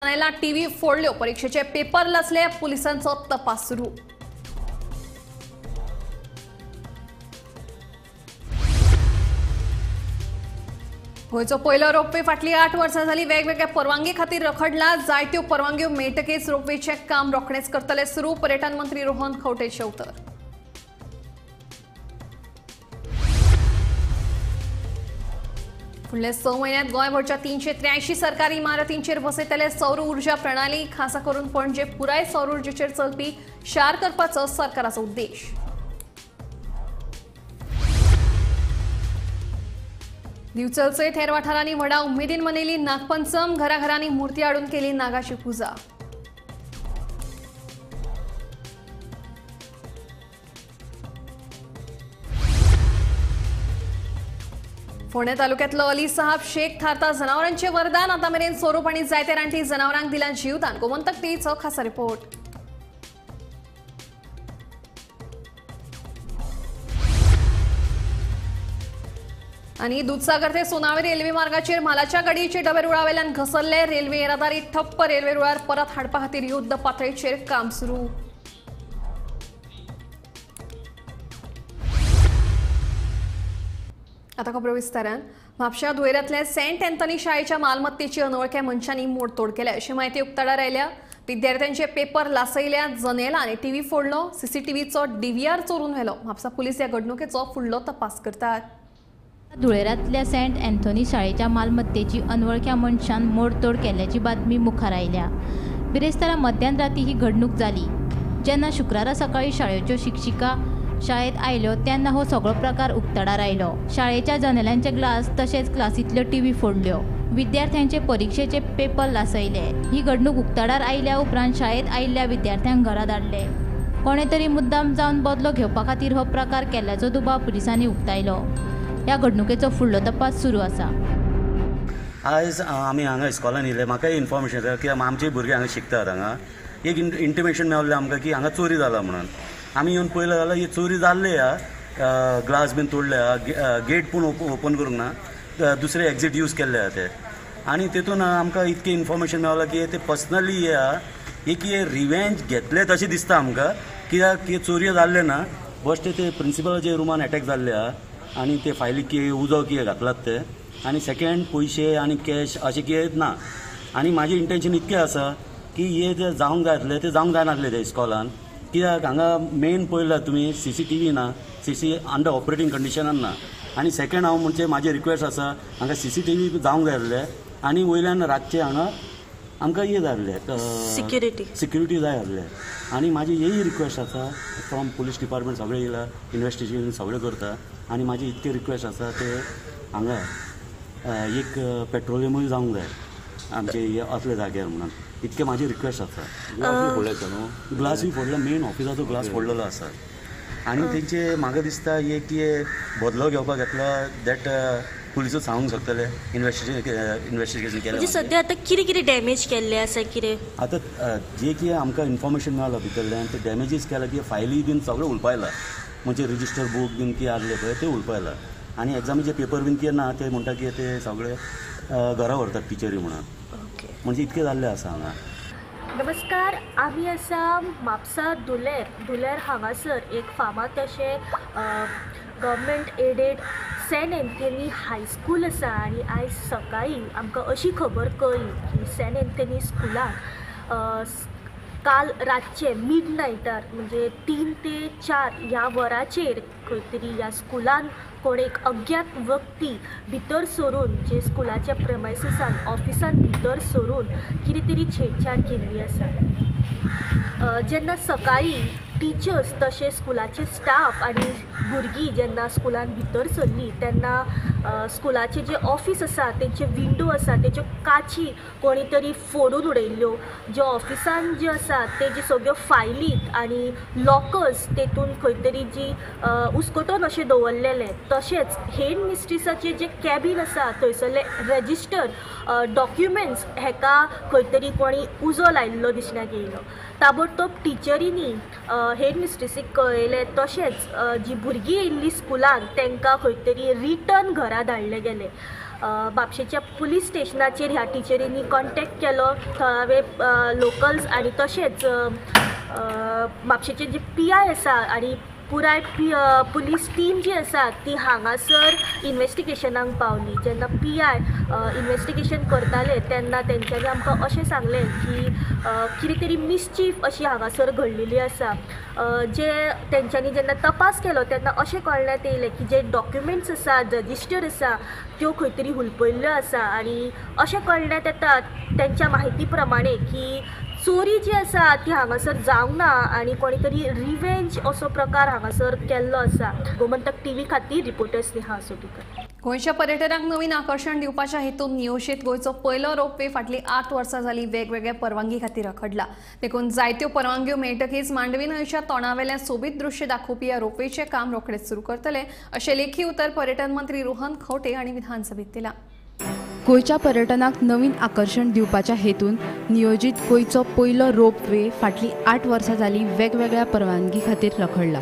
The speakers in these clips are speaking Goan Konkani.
टीव्ही फोडल्यो, परीक्षेचे पेपर लसले, पोलिसांचो तपास सुरू। गोंयचो पयलो रोपवे फाटली 8 वर्सां जाली वेगवेगळ्या परवानगी खातीर रखडला। जायत्यो परवानग्यो मेळटकीच रोपवेचें काम रोखडेंच करतले सुरू, पर्यटन मंत्री रोहन खंवटेचें उतर। फुडल्या 6 म्हयन्यांत गोंयभरच्या 383 सरकारी इमारतींचेर बसयतले सौर ऊर्जा प्रणाली, खासा करून पणजे पुराय सौर ऊर्जेचेर चलपी शार करपाचो सरकाराचो उद्देश। दिवचल सयत हेर वाठारांनी व्हडा उमेदीन मनयली नागपंचम, घराघरांनी मूर्ती हाडून केली नागाची पुजा। फोंडें तालुक्यांतलो अली साहब शेख थारता जनावरांचे वरदान, आतां मेरेन सोरोप आनी जायते रानटी जनावरांक दिलां जीवदान। गोमंतक टीव्हीचो खासा रिपोर्ट। आनी दुधसागर ते सोनावे रेल्वे मार्गाचेर मालाच्या गाडयेचे डबे रुळावेल्यान घसरले, रेल्वे येरादारी ठप्प, रेल्वे रुळार परत हाडपा खातीर युद्ध पातळेचेर काम सुरू। आता खबरो विस्तारान। म्हापशा धुळेरांतल्या सेंट अँथनी शाळेच्या मालमत्तेची अनवळख्या मनशांनी मोडतोड केल्या अशी म्हायती उक्ताडार आयल्या। विद्यार्थ्यांचे पेपर लासयल्या, जनेलां आनी टीव्ही फोडलो, सीसीटीव्हीचो डीव्हीआर चोरून व्हेलो। म्हापसा पुलीस ह्या घडणुकेचो फुडलो तपास करतात। धुळेरांतल्या सेंट अँथनी शाळेच्या मालमत्तेची अनवळख्या मनशान मोडतोड केल्ल्याची बातमी मुखार आयल्या। बिरेस्तारा मध्यान राती ही घडणूक जाली। जेन्ना शुक्रारा सकाळी शाळेच्यो शिक्षिका शाळेत आयल्यो तेन्ना हो सगळो प्रकार उक्ताडार आयलो। शाळेच्या जनेलांचे ग्लास तशेंच क्लासींतल्यो टीव्ही फोडल्यो, विद्यार्थ्यांचे परिक्षेचे पेपर लासयले। ही घडणूक उक्ताडार आयल्या उपरांत शाळेत आयिल्ल्या विद्यार्थ्यांक घरा धाडले। कोणे तरी मुद्दाम जावन बदलो घेवपा खातीर हो प्रकार केल्ल्याचो दुबाव पुलिसांनी उक्तायलो। ह्या घडणुकेचो फुडलो तपास सुरू आसा। आयज आमी हांगा इस्कॉलान येयले, म्हाकाय इन्फॉर्मेशन जाता की आमचे भुरगे हांगा शिकतात। हांगा एक इंटिमेशन मेळ्ळें आमकां की हांगा चोरी जाला म्हणून। आमी येवन पळयलें जाल्यार ही चोरी जाल्ली आहा, ग्लास बीन तोडले आहा, गेट पूण ओपन करूंक ना, दुसरे एक्झीट यूज केल्ले आहा ते। आनी तेतून आमकां इतकें इन्फॉर्मेशन मेळ्ळां की ते पर्सनली हे आहा, एक हे रिवेंज घेतले तशें दिसता आमकां, कित्याक की चोरयो जाल्ले ना, बश्टे ते प्रिंसिपलाचे रुमान एटॅक जाल्ले आहा आनी ते फायली की उजो कितें घातलात ते, आनी सेकेंड पयशे आनी कॅश अशें कितें ना। आनी म्हाजें इंटेन्शन इतकें आसा की हे जे जावंक जाय आसलें तें जावंक जायनासलें ते इस्कॉलान, कित्याक हांगा मेन पळयला तुमी सी सी टी व्ही ना, सी सी अंडर ऑपरेटींग कंडिशनान ना। आनी सेकेंड हांव म्हणजे म्हाजें रिक्वेस्ट आसा हांगा सी सी टी व्ही जावंक जाय आसलें आनी वयल्यान रातचें हांगा आमकां हें जाय आसलें, सिक्युरिटी जाय आसलें। आनी म्हाजी हेय रिक्वेस्ट आसा फ्रॉम पुलीस डिपार्टमेंट सगळें येयला, इन्वेस्टिगेशन सगळें करता। आनी म्हाजी इतकी रिक्वेस्ट आसा ते हांगा एक पेट्रोलियमूय जावंक जाय आमचे असले जाग्यार म्हणून, इतके म्हाजी रिक्वेस्ट आसा। ग्लासूय फोडला, मेन ऑफिसाचो ग्लास फोडलेलो आसा। आनी तेंचे म्हाका दिसता एक की बदलो घेवपाक घेतला that पुलिसूच सांगूंक शकतले इन्वेस्टिगेशन केलें। सद्या आतां कितें कितें डॅमेज केल्लें आसा कितें? आतां जे कितें आमकां इन्फॉर्मेशन मेळ्ळां भितरल्यान ते डॅमेजीस केला की फायली बीन सगळें उलपायला, म्हणजे रजिस्टर बूक बीन कितें आसले पळय ते उलपायला। आनी एग्जामीचे पेपर बीन कितें ना ते म्हणटा की ते सगळे घरा व्हरतात टिचरी म्हणून, म्हणजे इतकें जाल्लें आसा हांगा। नमस्कार, आमी आसा म्हापसा धुलेर। धुलेर हांगासर एक फामाद अशें government aided Saint Anthony high school आसा आनी आयज सकाळीं आमकां अशी खबर कळ्ळी की सेंट अँथनी स्कुलान काल रातचें मिड नायटार म्हणजे 3 ते 4 ह्या वराचेर खंय तरी ह्या स्कुलान कोण एक अज्ञात व्यक्ती भितर सरून जे स्कुलाच्या प्रेमायसिसान ऑफिसान भितर सरून कितें तरी छेडछाड केल्ली आसा। जेन्ना सकाळीं टिचर्स तशें स्कुलाचे स्टाफ आनी भुरगीं जेन्ना स्कुलान भितर सरलीं तेन्ना स्कुलाचें जें ऑफीस आसा तेंचे विंडो आसा तेच्यो काची कोणी तरी फोडून उडयल्ल्यो, जे ऑफिसान जे आसा तेजी सगळ्यो फायली आनी लॉकर्स तेतून खंय तरी जी उस्कटोन अशें दवरलेलें, तशेंच हेड मिस्ट्रिसाचें जें कॅबीन आसा थंयसरले रजिस्टर डॉक्युमेंट्स हेका खंय तरी कोणी उजो लायिल्लो दिसण्याक येयलो। ताबडतोब टिचरींनी हेड मिस्ट्रिसीक कळयलें, तशेंच जी भुरगीं येयल्लीं स्कुलान तांकां खंय तरी रिटर्न घरा धाडले गेले। म्हापशेंच्या पुलीस स्टेशनाचेर ह्या टिचरींनी कॉन्टेक्ट केलो. थळावे लोकल्स आनी तशेंच म्हापशेंचे जे PI आसा आनी पुराय पुलीस टीम जी आसा ती हांगासर इन्वेस्टिगेशनाक पावली. जेन्ना PI investigation करताले तेन्ना तेंच्यांनी आमकां अशें सांगलें की कितें तरी मिसचीफ अशी हांगासर घडलेली आसा. जे तेंच्यांनी जेन्ना तपास केलो तेन्ना अशें कळण्यात येयलें की जे डॉक्युमेंट्स आसा, रजिस्टर आसा, त्यो खंय तरी हुलपयल्ल्यो आसा आनी अशें कळण्यात येता तेंच्या म्हायती प्रमाणे की चोरी जी आसा ती हांगासर जावंक ना आनी कोणी तरी रिवेंज असो प्रकार हांगासर केल्लो आसा. गोमंतक TV खातीर रिपोर्टर स्नेहा आसोटीकर. गोंयच्या पर्यटनाक नवीन आकर्शण दिवपाच्या हेतून नियोजीत गोंयचो पयलो रोपवे फाटली 8 वर्सां जाली वेगवेगळ्या परवानगी खातीर रखडला. देखून जायत्यो परवानग्यो मेळटकीच मांडवी न्हंयच्या तोंडावेलें सोबीत दृश्य दाखोवपी ह्या रोपवेचें काम रोखडेच सुरू करतले अशें लेखी उतर पर्यटन मंत्री रोहन खंवटे हांणी विधानसभेत दिलां. गोंयच्या पर्यटनाक नवीन आकर्शण दिवपाच्या हेतून नियोजीत गोंयचो पयलो रोपवे फाटलीं 8 वर्सां जालीं वेगवेगळ्या परवानगी खातीर रखडला.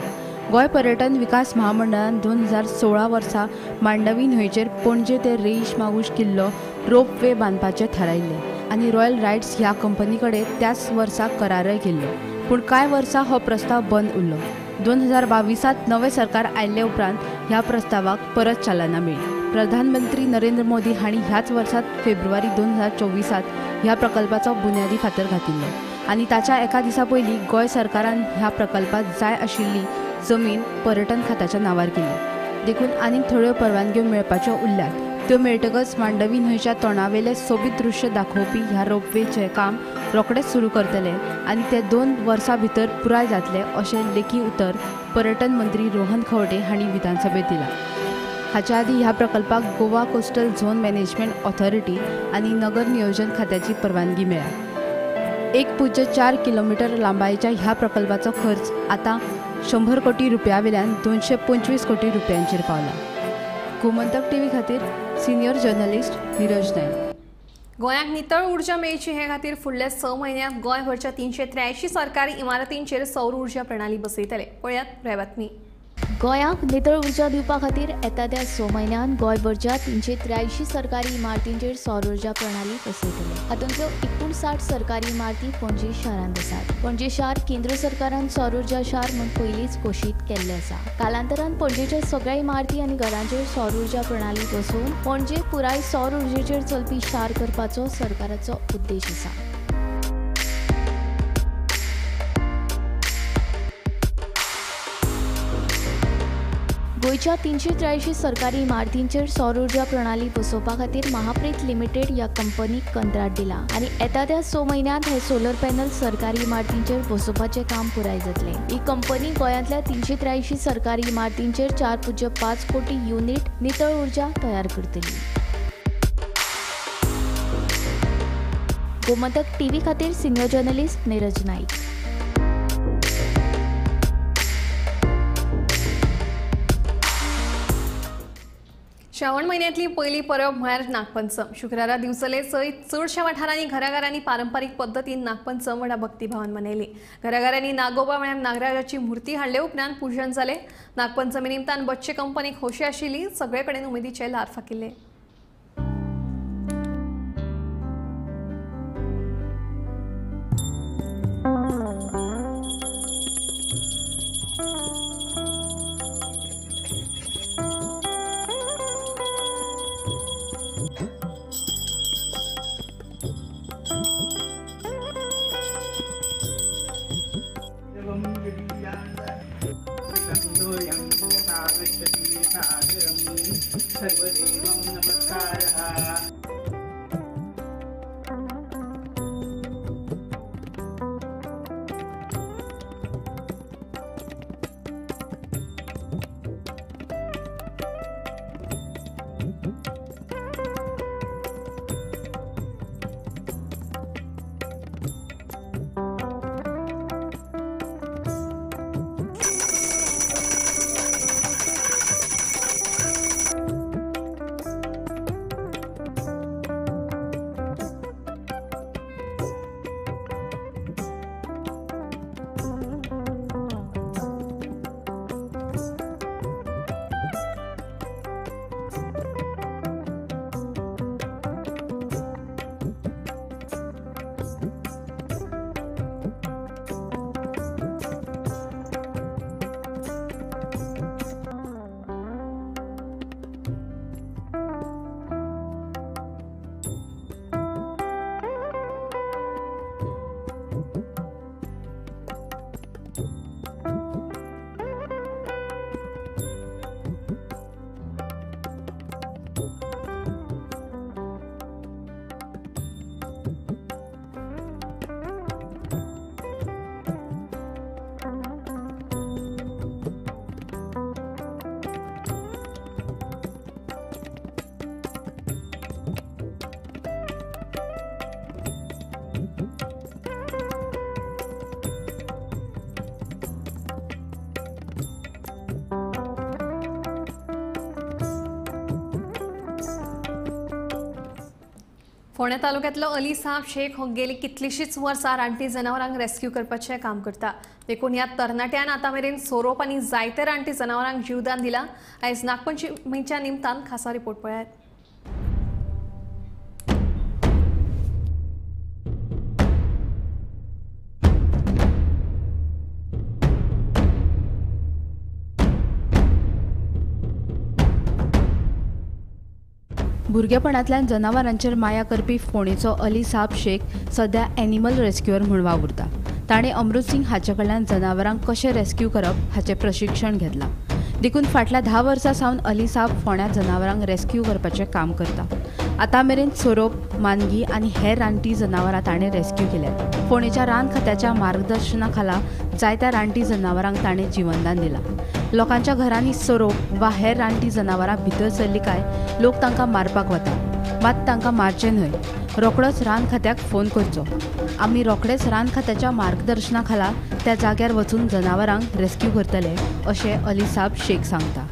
गोंय पर्यटन विकास महामंडळान 2016 वर्सा मांडवी न्हंयचेर पणजे ते रेईश मागूश किल्लो रोपवे बांदपाचें थारायिल्लें आनी रॉयल रायड्स ह्या कंपनी कडेन त्याच वर्सा करारय केल्लो. पूण कांय वर्सां हो प्रस्ताव बंद उरलो. 2022 नवें सरकार आयिल्ले उपरांत ह्या प्रस्तावाक परत चालना मेळ्ळी. प्रधानमंत्री नरेंद्र मोदी हांणी ह्याच वर्सात फेब्रुवारी 2024 ह्या प्रकल्पाचो बुन्यादी फातर घातिल्लो आनी ताच्या एका दिसा पयलीं गोंय सरकारान ह्या प्रकल्पात जाय आशिल्ली जमीन पर्यटन खात्याच्या नांवार केली. देखून आनीक थोड्यो परवानग्यो मेळपाच्यो उरल्यात. त्यो मेळटकच मांडवी न्हंयच्या तोंडावेलें सोबीत दृश्य दाखोवपी ह्या रोपवेचें काम रोखडेंच सुरू करतले आनी ते 2 वर्सां भितर पुराय जातले अशें लेखी उतर पर्यटन मंत्री रोहन खंवटे हांणी विधानसभेत दिलां. हाच्या आदीं ह्या प्रकल्पाक Goa coastal zone management authority आनी नगर नियोजन खात्याची परवानगी मेळ्ळ्या. 1.4 किलोमीटर लांबायेच्या ह्या प्रकल्पाचो खर्च आतां 100 कोटी रुपया वेल्यान 225 कोटी रुपयांचेर पावला. गोमंतक TV खातीर सिनियर जर्नलिस्ट नीरज नायक. गोंयाक नितळ ऊर्जा मेळची हे खातीर फुडल्या 6 म्हयन्यांत गोंयभरच्या 383 सरकारी इमारतींचेर सौर ऊर्जा प्रणाली बसयतले. पळयात पुराय बातमी. गोंयाक नितळ ऊर्जा दिवपा खातीर येता त्या 6 म्हयन्यांत गोंयभरच्या 383 सरकारी इमारतींचेर सौर ऊर्जा प्रणाली बसयतले. हातूंतल्यो 59 सरकारी इमारती पणजे शारांत आसात. पणजे शार केंद्र सरकारान सौर ऊर्जा शार म्हूण पयलींच घोशीत केल्लें आसा. कालांतरान पणजेच्या सगळ्या इमारती आनी घरांचेर सौर ऊर्जा प्रणाली बसोवन पणजे पुराय सौर ऊर्जेचेर चलपी शार करपाचो सरकाराचो उद्देश आसा. गोंयच्या 383 सरकारी इमारतींचेर सौर ऊर्जा प्रणाली बसोवपा खातीर महाप्रीत लिमिटेड ह्या कंपनीक कंत्राट दिला आनी येता त्या 6 म्हयन्यांत हे सोलर पॅनल सरकारी इमारतींचेर बसोवपाचें काम पुराय जातलें. ही कंपनी गोंयांतल्या 383 सरकारी इमारतींचेर 4.5 कोटी युनिट नितळ ऊर्जा तयार करतली. गोमंतक TV खातीर सिनियर जर्नलिस्ट नीरज नाईक. श्रावण म्हयन्यांतली पयली परब म्हळ्यार नागपंचम. शुक्रारा दिवचले सयत चडश्या वाठारांनी घराघरांनी पारंपारीक पद्दतीन नागपंचम व्हडा भक्तिभावान मनयली. घराघरांनी नागोबा म्हळ्यार नागराजाची मूर्ती हाडले उपरांत पूजन जालें. नागपंचमी निमतान बच्चे कंपनी खोशी आशिल्ली. सगळे कडेन उमेदीचे ल्हार फाकिल्ले. सर्वदेवं। फोंडें तालुक्यांतलो अली साहब शेख हो गेली कितलीशीच वर्सां रानटी जनावरांक रेस्क्यू करपाचें काम करता. देखून ह्या तरणाट्यान आतां मेरेन सोरोप आनी जायते रानटी जनावरांक जीवदान दिलां. आयज नागपंचमीच्या निमतान खासा रिपोर्ट पळयात. भुरगेपणांतल्यान जनावरांचेर माया करपी फोंडेचो अली साहब शेख सध्या एनिमल रेस्क्युअर म्हूण वावुरता. ताणें अमृत सिंग हाचे कडल्यान जनावरांक कशें रेस्क्यू करप हाचें प्रशिक्षण घेतलां. देखून फाटल्या 10 वर्सां सावन अली साहब फोंड्या जनावरांक रेस्क्यू करपाचें काम करता. आतां मेरेन सोरोप, मानगी आनी हेर रानटी जनावरां ताणें रेस्क्यू केल्यात. फोंडेच्या रान खात्याच्या मार्गदर्शना खाला जायत्या रानटी जनावरांक ताणें जिवनदान दिलां. लोकांच्या घरांनी सोरोप वा हेर रानटी जनावरां भितर सरली काय लोक तांकां मारपाक वता. मात तांकां मारचें न्हय, रोखडोच रान खात्याक फोन करचो. आमी रोखडेच रान खात्याच्या मार्गदर्शना खाला त्या जाग्यार वचून जनावरांक रेस्क्यू करतले अशें अली साहब शेख सांगता.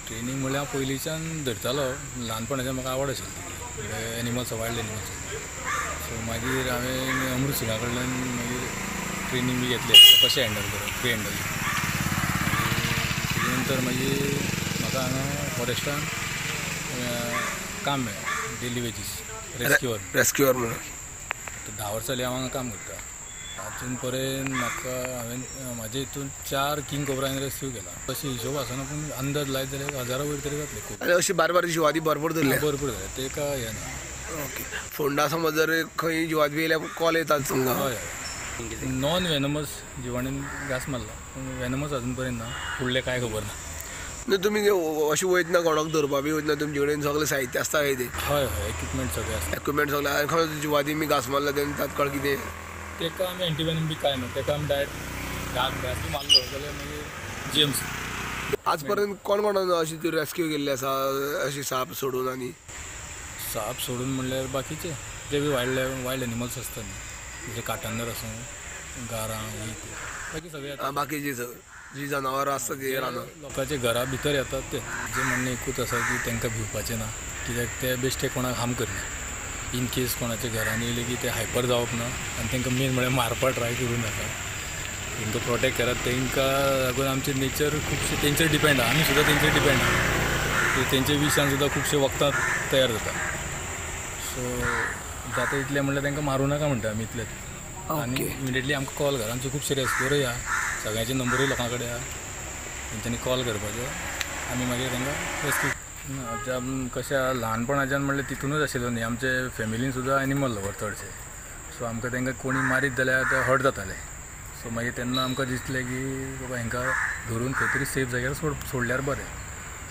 ट्रेनींग म्हणल्यार पयलींच्यान धरतालो, ल्हानपणाच्यान म्हाका आवड आशिल्ली एनिमल्स, वायल्ड एनिमल्स. सो मागीर हांवें अमृत सिंगा कडल्यान मागीर ट्रेनींग बी घेतलें कशें हँडल करप, प्री हँडलिंग. तेजे नंतर मागीर म्हाका हांगा फॉरेस्टान काम मेळ्ळें, डेली वेजीस रेस्क्युअर रेस्क्युअर म्हणून. 10 वर्सां जालीं हांव हांगा काम करता. आजून पर्यंत म्हाका हांवें म्हाजे हितून 4 किंग कोब्रा हांवें रेस्क्यू केला. तशें हिशोब आसना पूण अंदाज लायत जाल्यार हजारा वयर तरी जातले. खूब आनी अशी बारीक बारीक जिवादी भरपूर धरले, भरपूर जाले ते काय हें ना. ओके, फोंडा समज जर खंय जिवादी बी येयल्यार कॉल येतात तुमकां? हय हय, नॉन वेनमस जिवाणीन घास मारला पूण वेनमस अजून पर्यंत ना, फुडलें कांय खबर ना. न्हू तुमी अशें वयतना कोणाक धरपा बी वयतना तुमचे कडेन सगळें साहित्य आसता काय तें? हय हय, इक्विपमेंट सगळें आसता. इक्विपमेंट सगळें. आनी खंय जिवादी मी घास मारला तेन्ना तात्काळ कितें तेका आमी एंटीवेनम बी कांय ना, तेका आमी डायरेक्ट घास घास बी मारलो जाल्यार मागीर जीएमसी. आज पर्यंत कोण कोणान अशी ती रेस्क्यू केल्ली आसा अशी साप सोडून? आनी साप सोडून म्हणल्यार बाकीचे जे बी वायल्ड एनिमल्स आसता न्ही, जशे काटांदर आसूं, गारां ही ती बाकी सगळे. बाकीची जी जनावरां आसता ती रानां लोकांच्या घरा भितर येतात ते. जे म्हणणें एकूच आसा की तांकां भिवपाचें ना, कित्याक ते बेश्टे कोणाक हार्म करना. इन केस कोणाच्या घरान येयले की ते हायपर जावप ना आनी तांकां मेन म्हळ्यार मारपा ट्राय करूं नाका. तांकां प्रोटेक्ट करात, तांकां लागून आमचें नेचर खुबशें तेंचेर डिपेंड आसा, आमी सुद्दां तेंचेर डिपेंड आसा. तेंच्या विशान सुद्दां खुबशे वखदां तयार जाता. सो जाता इतलें म्हणल्यार तांकां मारूं नाका म्हणटा आमी इतलेंच. आनी इमिडिएटली आमकां कॉल कर, आमचे खुबशे रेस्क्युअरूय आसा, सगळ्यांचे नंबरूय लोकां कडेन आसा, तेंच्यांनी कॉल करपाचो, आमी मागीर तांकां रेस्क्यू. कशें ल्हानपणाच्यान म्हणल्यार तितूनच आशिल्लो न्ही, आमचे फॅमिलीन सुद्दां एनिमल लवर चडशे. सो आमकां तांकां कोणी मारीत जाल्यार ते हर्ट जाताले. सो मागीर तेन्ना आमकां दिसलें की बाबा हांकां धरून खंय तरी सेफ जाग्यार सोडल्यार बरें.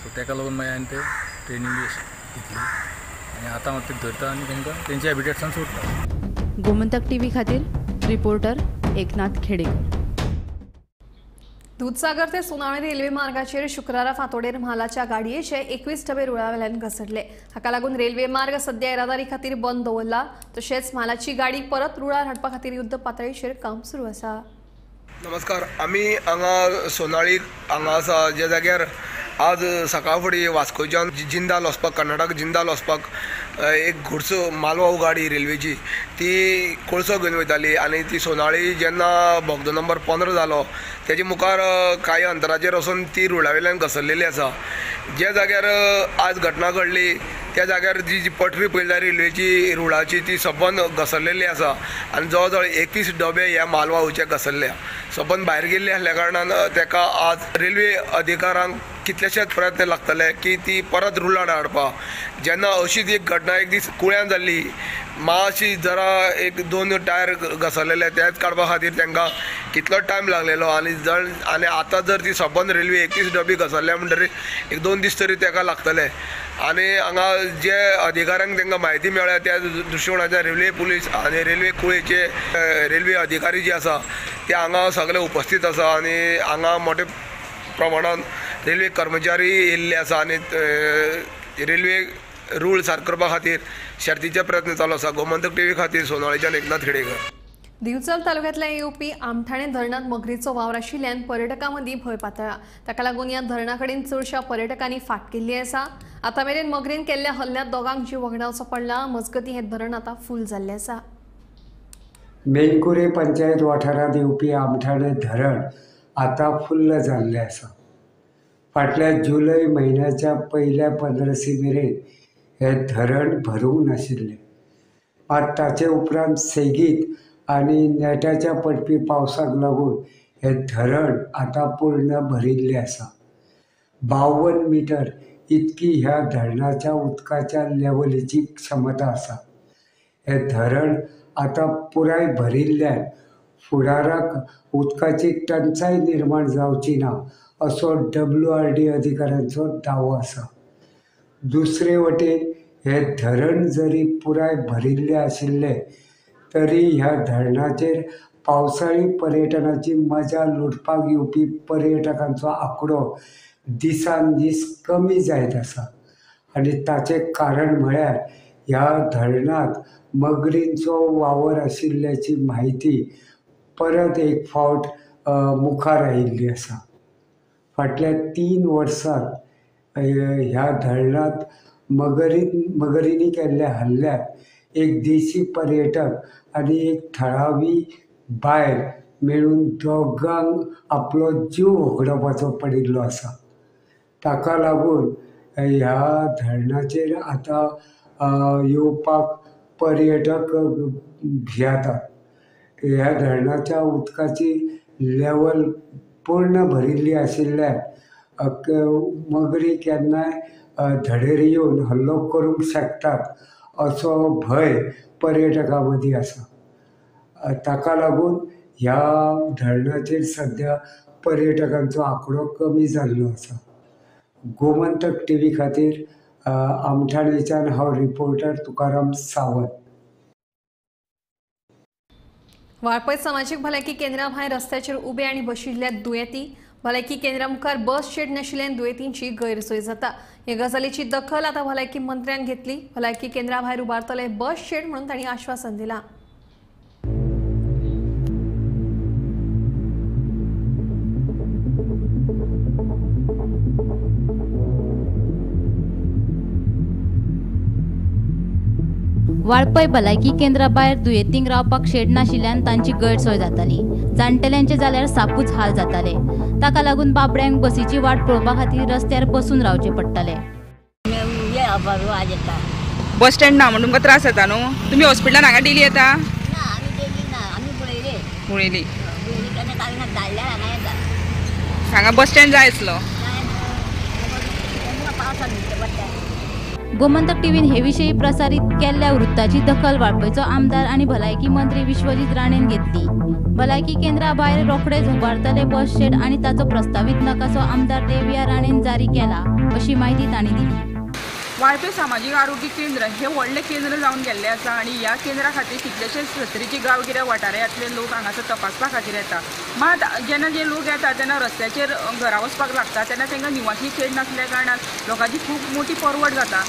सो ताका लागून मागीर हांवें ते ट्रेनींग बी घेतली आनी आतां हांव ते धरता आनी तांकां तेंच्या हॅबिटेट्सान सोडटा. गोमंतक टीव्ही खातीर रिपोर्टर एकनाथ खेडेकर. दुधसागर ते सोनावणे रेल्वे मार्गाचेर शुक्रारा फांतोडेर म्हालाच्या गाडयेचे 21 डबे रुळावेल्यान घसरले. हाका लागून रेल्वे मार्ग सध्या येरादारी खातीर बंद दवरला. तशेंच म्हालाची गाडी परत रुळार हाडपा खातीर युद्ध पातळीचेर काम सुरू आसा. नमस्कार, आमी हांगा सोनाळी हांगा आसा ज्या जाग्यार आज सकाळ फुडें वास्कोच्यान जिंदाल वचपाक, कर्नाटक जिंदाल वचपाक एक गुड्स मालवाहू गाडी रेल्वेची ती कोळसो घेवन वयताली आनी ती सोनाळी जेन्ना बोगदो नंबर 15 जालो तेजे मुखार कांय अंतराचेर वचून ती रुळा वयल्यान घसरलेली आसा. ज्या जाग्यार आज घटना घडली त्या जाग्यार जी जी पटरी पळयल्या रेल्वेची रुळाची ती सबंद घसरलेली आसा आनी जवळ जवळ 21 डबे ह्या मालवाहूचे घसरल्या, सबंद भायर गेल्ले आसल्या कारणान तेका आज रेल्वे अधिकाऱ्यांक कितलेशेच प्रयत्न लागतले की ती परत रुळार हाडपाक. जेन्ना अशीच एक घटना एक दीस कुळ्यान जाल्ली, मातशी जरा 1-2 टायर घसरलेले तेच काडपा खातीर तांकां कितलो टायम लागलेलो आनी जर आनी आतां जर ती सबंद रेल्वे 21 डबी घसरल्या म्हणटरीर 1-2 दीस तरी ताका लागतले. आनी हांगा जे अधिकाऱ्यांक तांकां म्हायती मेळ्ळ्या त्या दृश्टिकोणाच्यान रेल्वे पुलीस आनी रेल्वे कुळेचे रेल्वे अधिकारी जे आसा ते हांगा सगळे उपस्थीत आसा आनी हांगा मोठे प्रमाणान रेल्वे कर्मचारी येयल्ले आसा आनी रेल्वे रूळ सारको करपा खातीर शर्तीचे प्रयत्न चालू आसा. गोमंतक टीव्ही खातीर सोनाळीच्यान एकनाथ खेडेकर. दिवचल तालुक्यांतल्या येवपी आमठाणे धरणांत मगरीचो वावर आशिल्ल्यान पर्यटकां मदीं भंय पातळ्ळा. ताका लागून ह्या धरणा कडेन चडश्या पर्यटकांनी फाट केल्ली आसा. आतां मेरेन मगरीन केल्ल्या हल्ल्यांत दोगांक जीव वगडावचो पडला. मजगतीं हें धरण आतां फूल जाल्लें आसा. मेणकुरे पंचायत वाठारांत येवपी आमठाणे धरण आतां फुल्ल जाल्लें आसा. फाटल्या जुलय म्हयन्याच्या पयल्या 15 मेरेन हें धरण भरूंक नाशिल्लें. मात ताचे उपरांत सेगीत आनी नेटाच्या पडपी पावसाक लागून हें धरण आतां पूर्ण भरिल्लें आसा. 52 मिटर इतकी ह्या धरणाच्या उदकाच्या लेवलीची क्षमता आसा. हें धरण आतां पुराय भरिल्ल्यान फुडाराक उदकाची टंचाय निर्माण जावची ना असो WRD अधिकाऱ्यांचो दावो आसा. दुसरे वटेन हें धरण जरी पुराय भरिल्लें आशिल्लें तरी ह्या धरणाचेर पावसाळी पर्यटनाची मजा लुटपाक येवपी पर्यटकांचो आंकडो दिसान दीस कमी जायत आसा आनी ताचें कारण म्हळ्यार ह्या धरणांत मगरींचो वावर आशिल्ल्याची म्हायती परत एक फावट मुखार आयिल्ली आसा. फाटल्या 3 वर्सांत ह्या धरणांत मगरींनी केल्ल्या हल्ल्यांत एक देशी पर्यटक आनी एक थळावी बायल मेळून दोगांक आपलो जीव होगडावपाचो पडिल्लो आसा. ताका लागून ह्या धरणाचेर आतां येवपाक पर्यटक भियेतात. ह्या धरणाच्या उदकाची लेवल पूर्ण भरिल्ली आशिल्ल्यान मगरी केन्नाय धडेर येवन हल्लो करूंक शकतात असो भंय पर्यटकां मदीं आसा. ताका लागून ह्या धरणाचेर सद्या पर्यटकांचो आंकडो कमी जाल्लो आसा. गोमंतक टीव्ही खातीर आमठाणेच्यान हांव रिपोर्टर तुकाराम सावंत. वाळपय सामाजीक भलायकी केंद्रा भायर रस्त्याचेर उबे आनी बशिल्ल्या दुयेंती. भलायकी केंद्रा मुखार बस शेड नाशिल्ल्यान दुयेंतींची गैरसोय जाता. हे गजालीची दखल आतां भलायकी मंत्र्यान घेतली. भलायकी केंद्रा भायर उबारतले बस शेड म्हणून तांणी आश्वासन दिलां. वाळपय भलायकी केंद्रा भायर दुयेंतींक रावपाक शेड नाशिल्ल्यान तांची गैरसोय जाताली. जाणटेल्यांचे जाल्यार सापूच हाल जाताले. ताका लागून बाबड्यांक बसीची वाट पळोवपा खातीर रस्त्यार बसून रावचें पडटालें. बस स्टँड ना म्हणून तुमकां त्रास जाता न्हू? तुमी हॉस्पिटलान हांगा डेली येता? पळयली हांगा बस स्टँड जाय आसलो. गोमंतक टीव्हीन हे विशीं प्रसारीत केल्ल्या वृत्ताची दखल वाळपयचो आमदार आनी भलायकी मंत्री विश्वजीत राणेन घेतली. भलायकी केंद्रा भायर रोखडेच उबारतले बस शेड आनी ताचो प्रस्तावीत नकासो आमदार देविया राणेन जारी केला अशी म्हायती तांणी दिली. वाळपय सामाजीक आरोग्य केंद्र हे व्हडलें केंद्र जावन गेल्लें आसा आनी ह्या केंद्रा खातीर कितलेशेच सत्तरीचे गांवगिऱ्या वाठारांतले लोक हांगासर तपासपा खातीर येता. मात जेन्ना जे लोक येता तेन्ना रस्त्याचेर घरा वचपाक लागता तेन्ना तांकां निवासी शेड नासल्या कारणान लोकांची खूब मोठी परवड जाता.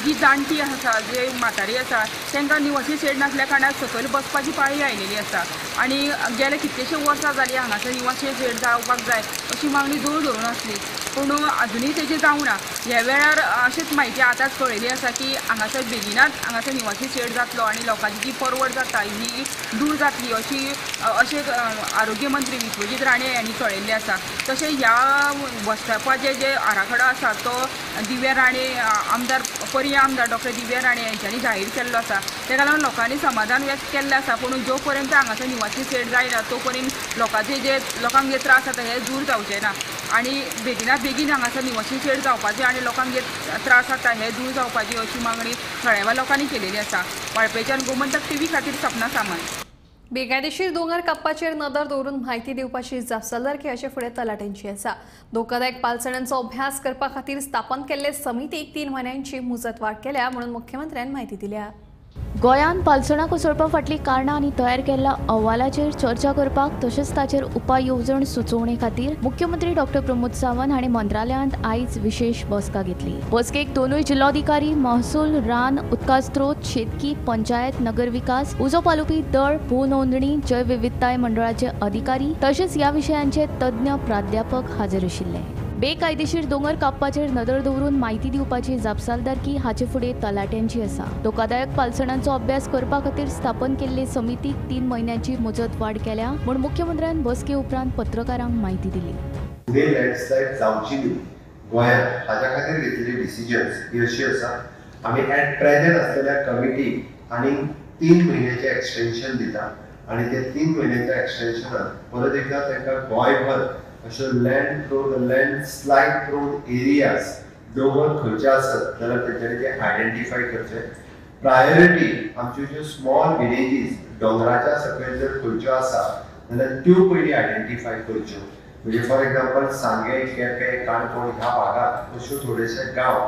जी जाणटी आसा, जे म्हातारी आसा तांकां निवासी शेड नासल्या कारणान सकयल बसपाची पाळी आयलेली आसा आनी गेले कितलेशे वर्सां जालीं हांगासर निवासी शेड जावपाक जाय अशी मागणी जोर धरून आसली, पूण अजुनूय तेजें जावंक ना. ह्या वेळार अशीच म्हायती आतांच कळयली आसा की हांगासर बेगिनाच हांगासर निवासी शेड जातलो आनी लोकांची जी परवड जाता ही दूर जातली अशी अशें आरोग्य मंत्री विश्वजीत राणे हांणी कळयल्लें आसा. तशें ह्या बस स्टॉपाचे जे आराखडो आसा तो दिव्या राणे आमदार पर्या आमदार डॉक्टर दिव्या राणे हांच्यांनी जाहीर केल्लो आसा. ताका लागून लोकांनी समाधान व्यक्त केल्लें आसा, पूण जो पर्यंत हांगासर निवासी शेड जायना तो पर्यंत लोकांचे जे लोकांक जे त्रास जाता हे दूर जावचे ना आनी बेगिना बेगीन हांगासर निवासी शेड जावपाचे आनी लोकांक जे त्रास जाता हे दूर जावपाची अशी मागणी थळाव्या लोकांनी केलेली आसा. वाळपयच्यान गोमंतक टीव्ही खातीर सपना सामंत. बेकायदेशीर दोंगर कापपाचेर नदर दवरून म्हायती दिवपाची जापसालदारकी अशें फुडें तलाट्यांची आसा. धोकादायक पालसणांचो अभ्यास करपा खातीर स्थापन केल्ले समितीक 3 म्हयन्यांची मुजतवाड केल्या म्हणून मुख्यमंत्र्यान म्हायती दिल्या. गोंयांत पालसणां कोसळपा फाटलीं कारणां आनी तयार केल्ल्या अहवालाचेर चर्चा करपाक तशेंच ताचेर उपाय येवजण सुचोवणे खातीर मुख्यमंत्री डॉक्टर प्रमोद सावंत हांणी मंत्रालयांत आयज विशेष बसका घेतली. बसकेक दोनूय जिल्लोधिकारी, महसूल, रान, उदका स्त्रोत, शेतकी, पंचायत, नगर विकास, उजो पालोवपी दळ, भू नोंदणी, जैवविविधताय मंडळाचे अधिकारी तशेंच ह्या विशयांचे तज्ञ प्राध्यापक हाजीर आशिल्ले. बेकायदेशीर दोंगर कापपाचेर नदर दवरून म्हायती दिवपाची जापसालदारकी हाचे फुडें तलाट्यांची आसा. धोकादायक पालसणांचो अभ्यास करपा खातीर स्थापन केल्ले समितीक 3 म्हयन्यांची मुजत वाड केल्या म्हूण मुख्यमंत्र्यान बसके उपरांत पत्रकारांक म्हायती दिली. फुडें लँडस्लायड जावची न्हय गोंयांत हाच्या खातीर घेतिल्ली डिसिजन्स ही अशी आसा. आमी एट प्रेझेंट आसलेल्या कमिटीक आनी 3 म्हयन्याचें एक्सटेन्शन दिता आनी ते 3 म्हयन्याच्या एक्सटेन्शनान परत एकदां तांकां गोंयभर अश्यो लँड स्लायड प्रोन एरियाज दोंगर खंयचे आसत जाल्यार तेंच्यांनी ते आयडेंटिफाय करचे. प्रायोरिटी आमच्यो ज्यो स्मॉल विलेजीस दोंगराच्या सकयल जर खंयच्यो आसा जाल्यार त्यो पयलीं आयडेंटिफाय करच्यो. म्हणजे फॉर एग्जाम्पल सांगें, केपें, काणकोण ह्या भागांत अश्यो थोडेशे गांव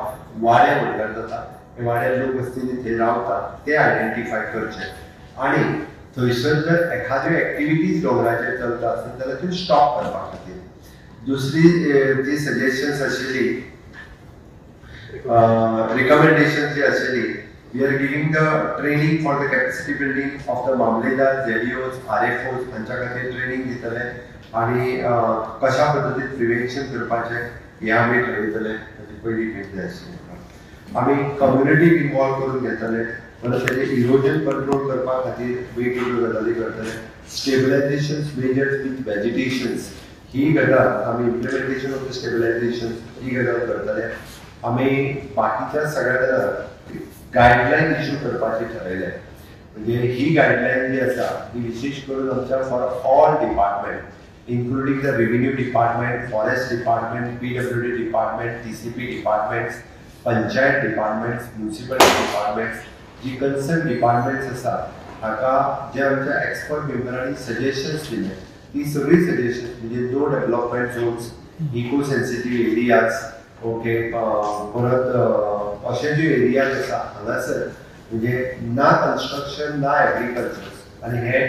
वाडे म्हणल्यार जाता, हे वाड्यार लोक वस्तींनी थंय रावता ते आयडेंटिफाय करचे आनी थंयसर जर एखाद्यो एक्टिविटीज दोंगराचेर चलता आसत जाल्यार त्यो स्टॉप करपा खातीर. दुसरी जी सजेशन्स आशिल्ली, रिकमेंडेशन जी आशिल्ली, we are giving the training for the capacity building of the mamlatdar, ZEOs, RFOs हांच्या खातीर ट्रेनिंग दितले आनी कशा पद्दतीन प्रिवेन्शन करपाचें हें आमी ठरयतले. ताची पयली भेट जाय आशिल्ली. आमी कम्युनिटीक इनवॉल्व करून घेतले, परत तेजें इरोजन कंट्रोल करपा खातीर वेगवेगळ्यो गजाली करतले. स्टेबलायझेशन मेजर्स विथ वेजिटेशन्स ही गजाल आमी इम्प्लिमेंटेशन ऑफ the stabilisation ही गजाल करतले. आमी बाकीच्या सगळ्या जाणांक गायडलायन इशू करपाचें ठरयलें. म्हणजे ही गायडलायन जी आसा ही विशेष करून आमच्या for all department including the revenue department, forest department, PWD department, TCP departments, panchayat departments, municipality departments, ji concern departments आसा हाका जे आमच्या एक्सपर्ट मेंबरांनी सजेशन्स दिले ती सगळी सजेशन्स म्हणजे no development zones, eco sensitive areas, okay, परत अशे जे एरियाज आसा हांगासर म्हणजे ना कन्स्ट्रक्शन ना एग्रीकल्चर आनी हे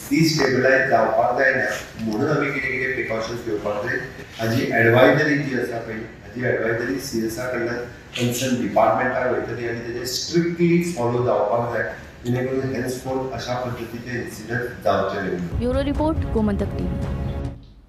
डिस्टेबलायज जावपाक जायना म्हणून आमी कितें कितें प्रिकॉशन्स घेवपाक जाय. हाजी एडवायजरी जी आसा पळय हाजी एडवायजरी CSR कडल्यान कन्सर्न डिपार्टमेंटाक वयतली आनी तेजें स्ट्रिक्टली फॉलो जावपाक जाय जेणे करून हेन्सफोर्थ अशा पद्दतीचे इन्सिडंट जावचे न्हय. Bureau report, Gomantak TV.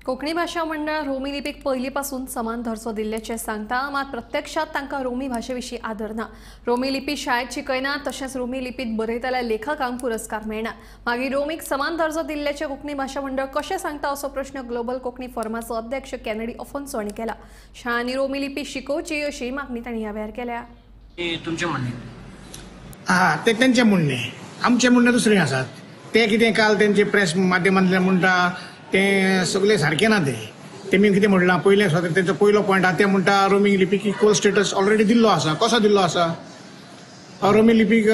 Konkani भाशा मंडळ रोमी लिपीक पयलीं पासून समान दर्जो दिल्ल्याचें सांगता, मात प्रत्यक्षात तांकां रोमी भाशे विशीं आदर ना. रोमी लिपी शाळेत शिकयना, तशेंच रोमी लिपीत बरयतल्या लेखकांक पुरस्कार मेळना. मागीर रोमीक समान दर्जो दिल्ल्याचें कोंकणी भाशा मंडळ कशें सांगता असो प्रश्न ग्लोबल कोंकणी फोरमाचो अध्यक्ष कॅनडी अफोन्सो हांणी केला. शाळांनी रोमी लिपी शिकोवची अशी मागणी तांणी ह्या वेळार केल्या. तुमचें म्हणणें? हा, ते तेंचें म्हणणें, आमचें म्हणणें दुसरें आसात. ते कितें काल तेंचे प्रेस माध्यमांतल्यान म्हणटा तें सगळें सारकें ना. तें तेमी कितें म्हणलां पयलें सुद्दां तेंचो पयलो पॉयंट आहा, ते म्हणटा रोमींग लिपीक इक्वल स्टेटस ऑलरेडी दिल्लो आसा. कसो दिल्लो आसा रोमी लिपीक?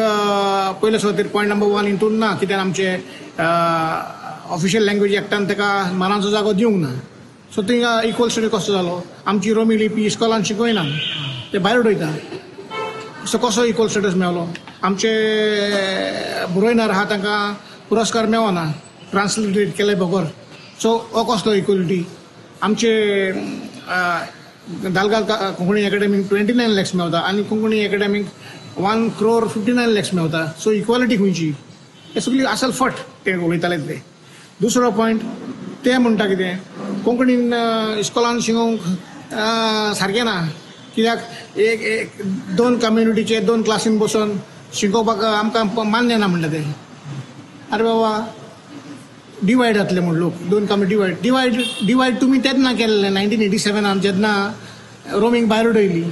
पयले सुवातेर पॉयंट नंबर 1 हितून ना, कित्याक आमचे ऑफिशियल लँग्वेज एक्टान ताका मानाचो जागो दिवंक ना. सो थिंगा इक्वल स्टेटस कसो जालो? आमची रोमी लिपी इस्कॉलान शिकयना, ते भायर उडयता. सो कसो इक्वल स्टेटस मेवलो? आमचे बरोयणार आहा तांकां पुरस्कार मेवना ट्रान्सलेट केले बगर. सो हो कसलो इक्वलिटी? आमचे दालगाद कोंकणी एकाडेमीक 29 लॅक्स मेवता आनी कोंकणी एकाडेमीक 1 crore 59 lakhs मेवता. सो इक्वलिटी खंयची? हे सगळी असल फट ते उलयताले ते. दुसरो पॉयंट ते म्हणटा कितें कोंकणीन इस्कॉलान शिकोवंक सारकें ना, कित्याक एक 2 कम्युनिटीचे 2 क्लासीन बसून शिकोवपाक आमकां मान्य ना म्हणटा ते. अरे बाबा, डिवायड जातले म्हूण लोक, 2 कम्युनिटी डिवायड डिवायड डिवायड तुमी तेन्ना केल्लें 1987 जेन्ना रोमींग भायर उडयली,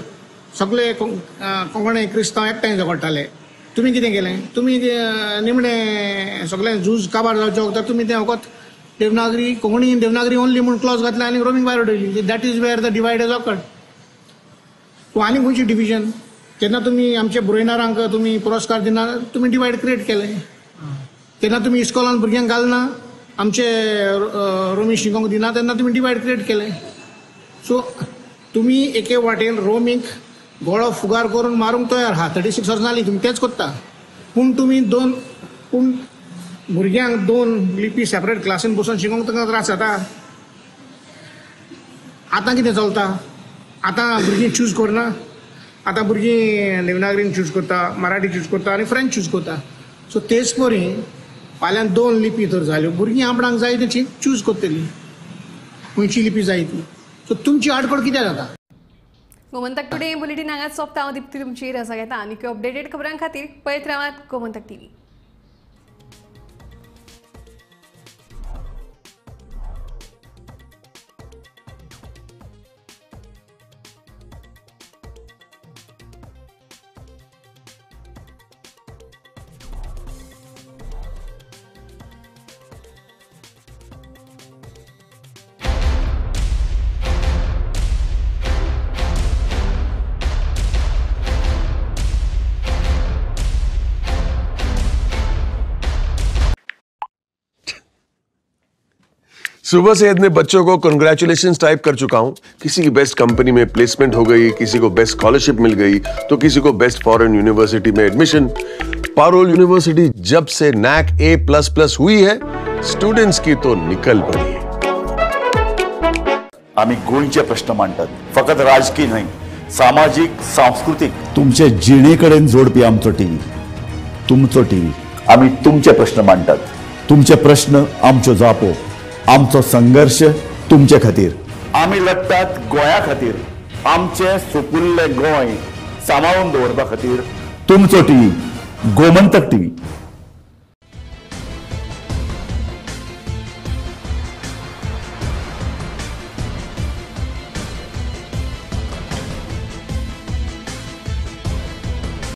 सगळे कोंकणी क्रिस्तांव एकठांय झगडटाले. तुमी कितें केलें? तुमी निमणें सगळें झूज काबार जावचें वखदार तुमी तें फकत देवनागरी कोंकणी देवनागरी ओनली म्हूण क्लॉज घातलें आनी रोमींग भायर उडयली. That is where the divide is occurred. तूं आनी खंयची डिविजन? जेन्ना तुमी आमच्या बरोयणारांक तुमी पुरस्कार दिना, तुमी डिवायड क्रिएट केलें. तेन्ना तुमी इस्कॉलान भुरग्यांक घालना, आमचे रोमी शिकोवंक दिना, तेन्ना तुमी डिवायड क्रिएट केलें. सो तुमी एके वाटेन रोमीक गळो फुगार करून मारूंक तयार आहा. 36 वर्सां जालीं तुमी तेंच करता. पूण तुमी दोन, पूण भुरग्यांक दोन लिपी सेपरेट क्लासीन बसून शिकोवंक तांकां त्रास जाता. आतां कितें चलता, आतां भुरगीं चूज करना, आतां भुरगीं देवनागरीन चूज करता, मराठी चूज करता आनी फ्रेंच चूज करता. सो तेच परी फाल्यां दोन लिपी तर जाल्यो, भुरगीं आपणाक जाय तेची चूज करतलीं, खंयची लिपी जाय ती. सो तुमची आडखळ कित्याक जाता? गोमंतक टुडे बुलेटीन हांगाच सोंपता. हांव दीप्ती तुमची रजा घेता. आनीक अपडेटेड खबरां खातीर पळयत रावात गोमंतक टीव्ही. सुबह से इतने बच्चों को कंग्रेचुलेशंस टाइप कर चुका हूं। किसी की बेस्ट कंपनी में प्लेसमेंट हो गई, किसी को बेस्ट स्कॉलरशिप मिल गई, तो किसी को बेस्ट फॉरेन यूनिवर्सिटी में एडमिशन। पारोल यूनिवर्सिटी जब से नैक A++ हुई है, स्टूडेंट्स की तो निकल पड़ी है। आम्ही गोंयचे प्रश्न मांडतात, फकत राजकीय न्हय, सामाजीक, सांस्कृतीक, तुमचे जिणेकडेन जोडपी आमचो टीव्ही, तुमचो टीव्ही। आम्ही तुमचे प्रश्न मांडतात, तुमचे प्रश्न आमच्यो जापो, आमचो संघर्ष तुमचे खातीर। आमी लढतात गोंया खातीर, आमचे सुपुल्ले गोंय सांबाळून दवरपा खातीर। तुमचो टीव्ही, गोमंतक टीव्ही।